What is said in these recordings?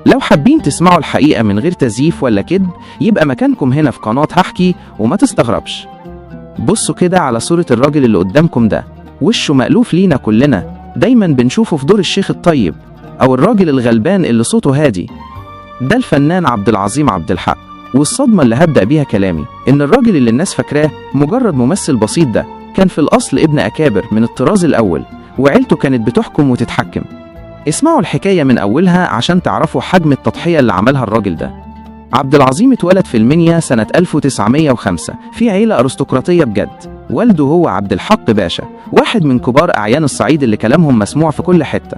لو حابين تسمعوا الحقيقة من غير تزييف ولا كذب يبقى مكانكم هنا في قناة هحكي وما تستغربش. بصوا كده على صورة الراجل اللي قدامكم ده، وشه مألوف لينا كلنا، دايما بنشوفه في دور الشيخ الطيب أو الراجل الغلبان اللي صوته هادي. ده الفنان عبد العظيم عبدالحق. والصدمة اللي هبدأ بيها كلامي إن الراجل اللي الناس فاكراه مجرد ممثل بسيط ده كان في الأصل ابن أكابر من الطراز الأول، وعيلته كانت بتحكم وتتحكم. اسمعوا الحكاية من أولها عشان تعرفوا حجم التضحية اللي عملها الراجل ده. عبد العظيم اتولد في المنيا سنة 1905 في عيلة أرستقراطية بجد. والده هو عبد الحق باشا، واحد من كبار أعيان الصعيد اللي كلامهم مسموع في كل حتة.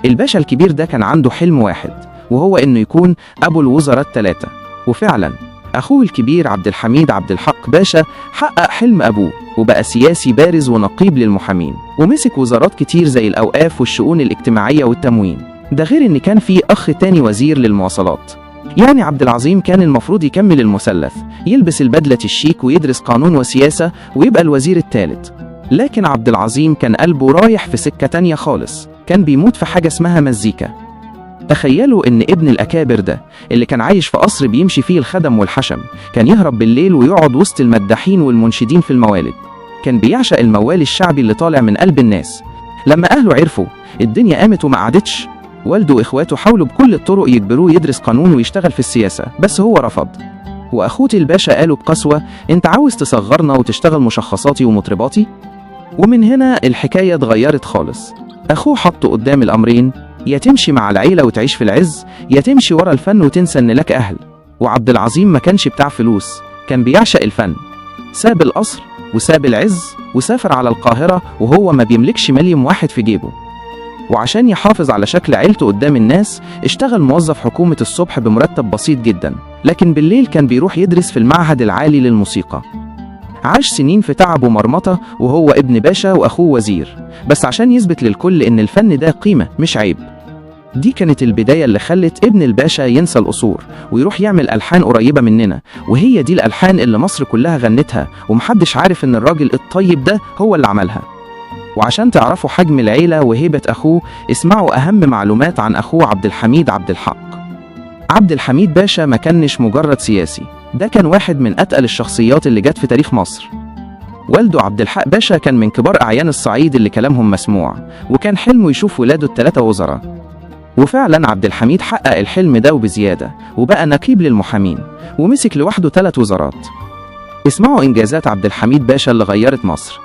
الباشا الكبير ده كان عنده حلم واحد، وهو إنه يكون أبو الوزراء الثلاثة. وفعلا أخوه الكبير عبد الحميد عبد الحق باشا حقق حلم أبوه وبقى سياسي بارز ونقيب للمحامين، ومسك وزارات كتير زي الأوقاف والشؤون الاجتماعية والتموين. ده غير إن كان في أخ تاني وزير للمواصلات. يعني عبد العظيم كان المفروض يكمل المثلث، يلبس البدلة الشيك ويدرس قانون وسياسة ويبقى الوزير الثالث. لكن عبد العظيم كان قلبه رايح في سكة تانية خالص، كان بيموت في حاجة اسمها مزيكا. تخيلوا إن ابن الأكابر ده اللي كان عايش في قصر بيمشي فيه الخدم والحشم، كان يهرب بالليل ويقعد وسط المداحين والمنشدين في الموالد. كان بيعشق الموال الشعبي اللي طالع من قلب الناس. لما أهله عرفوا الدنيا قامت وما قعدتش. والده وإخواته حاولوا بكل الطرق يجبروه يدرس قانون ويشتغل في السياسة، بس هو رفض. وأخوه الباشا قالوا بقسوة: أنت عاوز تصغرنا وتشتغل مشخصاتي ومطرباتي؟ ومن هنا الحكاية اتغيرت خالص. أخوه حطه قدام الأمرين: يا تمشي مع العيلة وتعيش في العز، يا تمشي ورا الفن وتنسى إن لك أهل. وعبد العظيم ما كانش بتاع فلوس، كان بيعشق الفن. ساب القصر وساب العز وسافر على القاهرة وهو ما بيملكش مليم واحد في جيبه. وعشان يحافظ على شكل عيلته قدام الناس اشتغل موظف حكومة الصبح بمرتب بسيط جدا، لكن بالليل كان بيروح يدرس في المعهد العالي للموسيقى. عاش سنين في تعب ومرمطة وهو ابن باشا وأخوه وزير، بس عشان يثبت للكل إن الفن ده قيمة مش عيب. دي كانت البداية اللي خلت ابن الباشا ينسى القصور ويروح يعمل ألحان قريبة مننا، وهي دي الألحان اللي مصر كلها غنتها ومحدش عارف إن الراجل الطيب ده هو اللي عملها. وعشان تعرفوا حجم العيلة وهيبة أخوه اسمعوا أهم معلومات عن أخوه عبد الحميد عبد الحق. عبد الحميد باشا ما كانش مجرد سياسي، ده كان واحد من أتقل الشخصيات اللي جت في تاريخ مصر. والده عبد الحق باشا كان من كبار أعيان الصعيد اللي كلامهم مسموع، وكان حلمه يشوف ولاده الثلاثة وزراء. وفعلا عبد الحميد حقق الحلم ده وبزيادة، وبقى نقيب للمحامين ومسك لوحده 3 وزارات. اسمعوا إنجازات عبد الحميد باشا اللي غيرت مصر.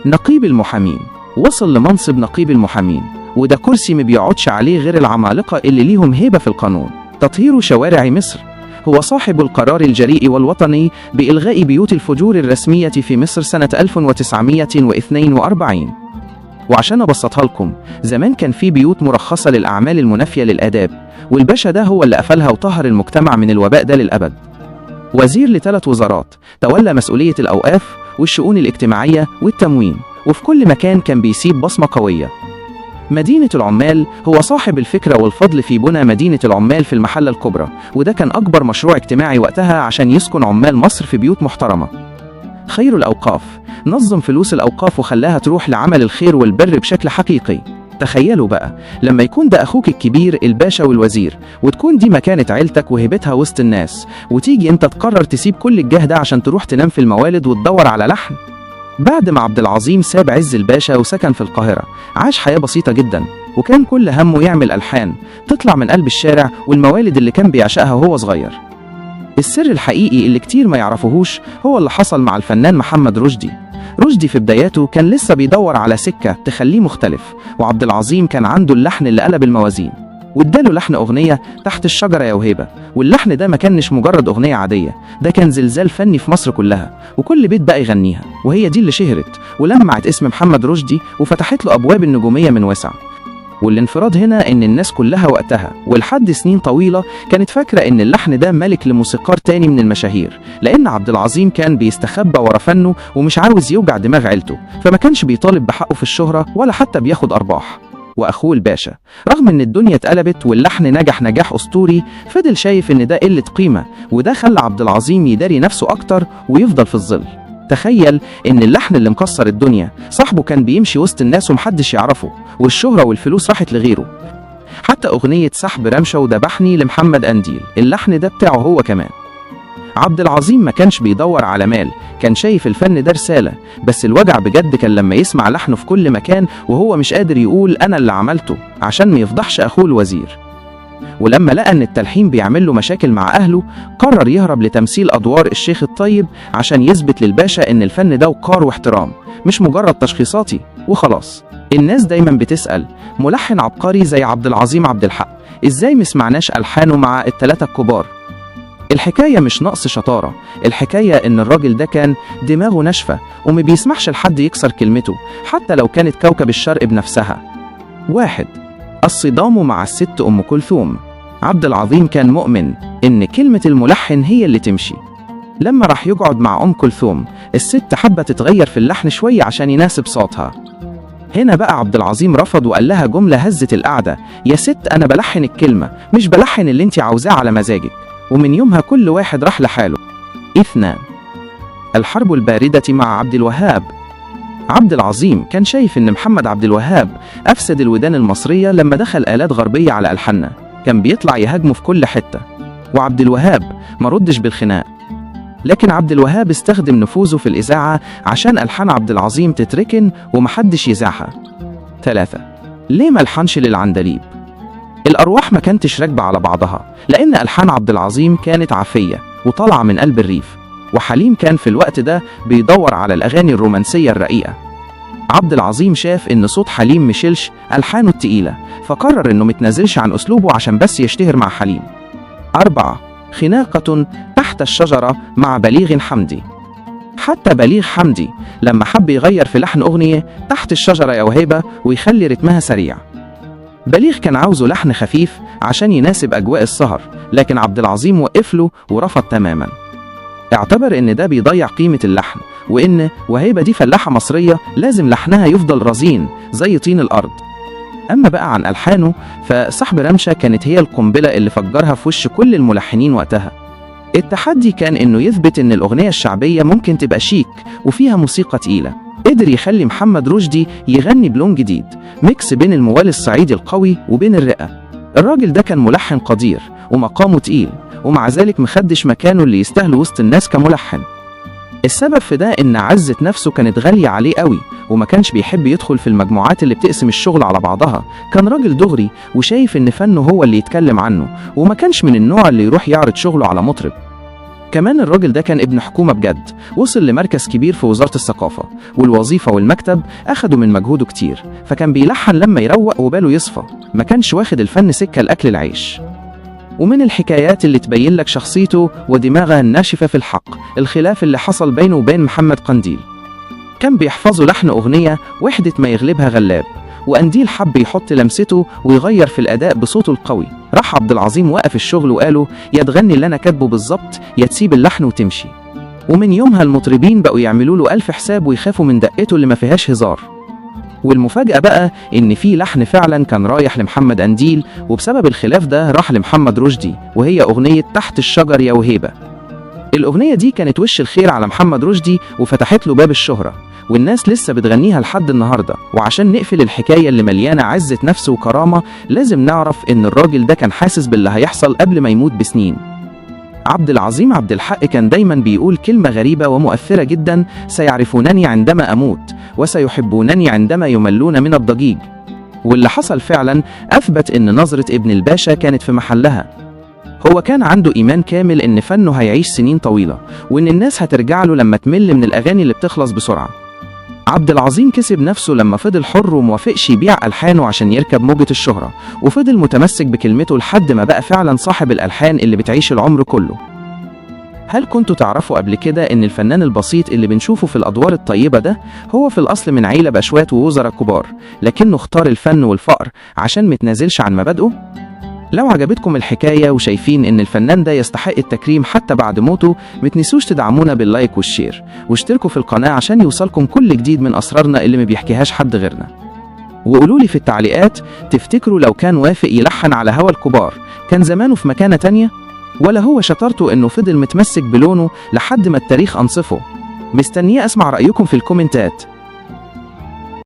نقيب المحامين، وصل لمنصب نقيب المحامين، وده كرسي ما بيقعدش عليه غير العمالقة اللي ليهم هيبة في القانون. تطهير شوارع مصر، هو صاحب القرار الجريء والوطني بإلغاء بيوت الفجور الرسمية في مصر سنة 1942. وعشان أبسطها لكم، زمان كان في بيوت مرخصة للأعمال المنافية للآداب، والباشا ده هو اللي قفلها وطهر المجتمع من الوباء ده للأبد. وزير ل3 وزارات، تولى مسؤولية الأوقاف والشؤون الاجتماعية والتموين، وفي كل مكان كان بيسيب بصمة قوية. مدينة العمال، هو صاحب الفكرة والفضل في بنى مدينة العمال في المحلة الكبرى، وده كان أكبر مشروع اجتماعي وقتها عشان يسكن عمال مصر في بيوت محترمة. خير الأوقاف، نظم فلوس الأوقاف وخلاها تروح لعمل الخير والبر بشكل حقيقي. تخيلوا بقى لما يكون ده أخوك الكبير الباشا والوزير، وتكون دي مكانة عيلتك وهيبتها وسط الناس، وتيجي انت تقرر تسيب كل الجاه ده عشان تروح تنام في الموالد وتدور على لحن. بعد ما عبد العظيم ساب عز الباشا وسكن في القاهرة، عاش حياة بسيطة جدا، وكان كل همه يعمل ألحان تطلع من قلب الشارع والموالد اللي كان بيعشقها وهو صغير. السر الحقيقي اللي كتير ما يعرفوهوش هو اللي حصل مع الفنان محمد رشدي. رشدي في بداياته كان لسه بيدور على سكة تخليه مختلف، وعبد العظيم كان عنده اللحن اللي قلب الموازين، واداله لحن أغنية تحت الشجرة يا وهيبة. واللحن ده ما كانش مجرد أغنية عادية، ده كان زلزال فني في مصر كلها، وكل بيت بقى يغنيها، وهي دي اللي شهرت ولمعت اسم محمد رشدي وفتحت له أبواب النجومية من وسع. والانفراد هنا إن الناس كلها وقتها ولحد سنين طويلة كانت فاكرة إن اللحن ده ملك لموسيقار تاني من المشاهير، لأن عبد العظيم كان بيستخبى ورا فنه ومش عاوز يوجع دماغ عيلته، فما كانش بيطالب بحقه في الشهرة ولا حتى بياخد أرباح. وأخوه الباشا رغم إن الدنيا اتقلبت واللحن نجح نجاح أسطوري، فضل شايف إن ده قلة قيمة، وده خلى عبد العظيم يداري نفسه أكتر ويفضل في الظل. تخيل إن اللحن اللي مكسر الدنيا صاحبه كان بيمشي وسط الناس ومحدش يعرفه، والشهرة والفلوس راحت لغيره. حتى أغنية سحب رمشة وذبحني لمحمد قنديل اللحن ده بتاعه هو كمان. عبد العظيم ما كانش بيدور على مال، كان شايف الفن ده رسالة. بس الوجع بجد كان لما يسمع لحنه في كل مكان وهو مش قادر يقول أنا اللي عملته عشان ما يفضحش أخوه الوزير. ولما لقى إن التلحين بيعمل له مشاكل مع أهله، قرر يهرب لتمثيل أدوار الشيخ الطيب عشان يثبت للباشا إن الفن ده وقار واحترام، مش مجرد تشخيصاتي وخلاص. الناس دايما بتسأل ملحن عبقري زي عبد العظيم عبد الحق إزاي مسمعناش ألحانه مع الثلاثة الكبار؟ الحكاية مش نقص شطارة، الحكاية إن الراجل ده كان دماغه ناشفة وما بيسمحش لحد يكسر كلمته حتى لو كانت كوكب الشرق بنفسها. 1. الصدام مع الست أم كلثوم. عبد العظيم كان مؤمن إن كلمة الملحن هي اللي تمشي. لما راح يقعد مع أم كلثوم، الست حابة تتغير في اللحن شوية عشان يناسب صوتها. هنا بقى عبد العظيم رفض وقال لها جملة هزت القعدة: يا ست أنا بلحن الكلمة، مش بلحن اللي انت عاوزاه على مزاجك. ومن يومها كل واحد راح لحاله. 2. الحرب الباردة مع عبد الوهاب. عبد العظيم كان شايف إن محمد عبد الوهاب أفسد الودان المصرية لما دخل آلات غربية على ألحاننا، كان بيطلع يهاجمه في كل حتة، وعبد الوهاب ما ردش بالخناق. لكن عبد الوهاب استخدم نفوذه في الإذاعة عشان ألحان عبد العظيم تتركن ومحدش يذاعها. 3. ليه ما لحنش للعندليب؟ الأرواح ما كانتش راكبة على بعضها، لأن ألحان عبد العظيم كانت عافية وطالعة من قلب الريف، وحليم كان في الوقت ده بيدور على الأغاني الرومانسية الرقيقة. عبد العظيم شاف إن صوت حليم مشيلش ألحانه التقيلة، فقرر إنه متنازلش عن أسلوبه عشان بس يشتهر مع حليم. 4. خناقة تحت الشجرة مع بليغ حمدي. حتى بليغ حمدي لما حب يغير في لحن أغنية تحت الشجرة يا وهيبة ويخلي رتمها سريع، بليغ كان عاوزه لحن خفيف عشان يناسب أجواء السهر، لكن عبد العظيم وقف له ورفض تماما. اعتبر إن ده بيضيع قيمة اللحن، وإن وهيبة دي فلاحة مصرية لازم لحنها يفضل رزين زي طين الأرض. أما بقى عن ألحانه، فسحب رمشة كانت هي القنبلة اللي فجرها في وش كل الملحنين وقتها. التحدي كان إنه يثبت إن الأغنية الشعبية ممكن تبقى شيك وفيها موسيقى تقيلة. قدر يخلي محمد رشدي يغني بلون جديد، mix بين الموال الصعيدي القوي وبين الرقة. الراجل ده كان ملحن قدير ومقامه تقيل، ومع ذلك مخدش مكانه اللي يستاهله وسط الناس كملحن. السبب في ده إن عزة نفسه كانت غالية عليه قوي، وما كانش بيحب يدخل في المجموعات اللي بتقسم الشغل على بعضها. كان راجل دغري وشايف إن فنه هو اللي يتكلم عنه، وما كانش من النوع اللي يروح يعرض شغله على مطرب. كمان الراجل ده كان ابن حكومة بجد، وصل لمركز كبير في وزارة الثقافة، والوظيفة والمكتب أخدوا من مجهوده كتير، فكان بيلحن لما يروق وباله يصفى، ما كانش واخد الفن سكة لأكل العيش. ومن الحكايات اللي تبين لك شخصيته ودماغه الناشفة في الحق، الخلاف اللي حصل بينه وبين محمد قنديل. كان بيحفظوا لحن أغنية وحدة ما يغلبها غلاب، وقنديل حب يحط لمسته ويغير في الأداء بصوته القوي. راح عبد العظيم وقف الشغل وقاله يا تغني اللي أنا كاتبه بالظبط يا تسيب اللحن وتمشي. ومن يومها المطربين بقوا يعملوا له 1000 حساب ويخافوا من دقته اللي ما فيهاش هزار. والمفاجأة بقى إن في لحن فعلا كان رايح لمحمد قنديل، وبسبب الخلاف ده راح لمحمد رشدي، وهي أغنية تحت الشجر يا وهيبة. الأغنية دي كانت وش الخير على محمد رشدي وفتحت له باب الشهرة، والناس لسه بتغنيها لحد النهاردة. وعشان نقفل الحكاية اللي مليانة عزة نفس وكرامة، لازم نعرف إن الراجل ده كان حاسس باللي هيحصل قبل ما يموت بسنين. عبد العظيم عبد الحق كان دايما بيقول كلمة غريبة ومؤثرة جدا: سيعرفونني عندما أموت وسيحبونني عندما يملون من الضجيج. واللي حصل فعلا أثبت إن نظرة ابن الباشا كانت في محلها. هو كان عنده إيمان كامل إن فنه هيعيش سنين طويلة، وإن الناس هترجع له لما تمل من الأغاني اللي بتخلص بسرعة. عبد العظيم كسب نفسه لما فضل حر وموافقش يبيع ألحانه عشان يركب موجة الشهرة، وفضل متمسك بكلمته لحد ما بقى فعلا صاحب الألحان اللي بتعيش العمر كله. هل كنتوا تعرفوا قبل كده إن الفنان البسيط اللي بنشوفه في الأدوار الطيبة ده هو في الأصل من عيلة بشوات ووزراء كبار، لكنه اختار الفن والفقر عشان متنازلش عن مبادئه؟ لو عجبتكم الحكاية وشايفين إن الفنان ده يستحق التكريم حتى بعد موته، متنسوش تدعمونا بال like وال share، واشتركوا في القناة عشان يوصلكم كل جديد من أسرارنا اللي ما بيحكيهاش حد غيرنا. وقولولي في التعليقات، تفتكروا لو كان وافق يلحن على هوا الكبار كان زمانه في مكانة تانية؟ ولا هو شطارته إنه فضل متمسك بلونه لحد ما التاريخ أنصفه؟ مستنية أسمع رأيكم في الكومنتات.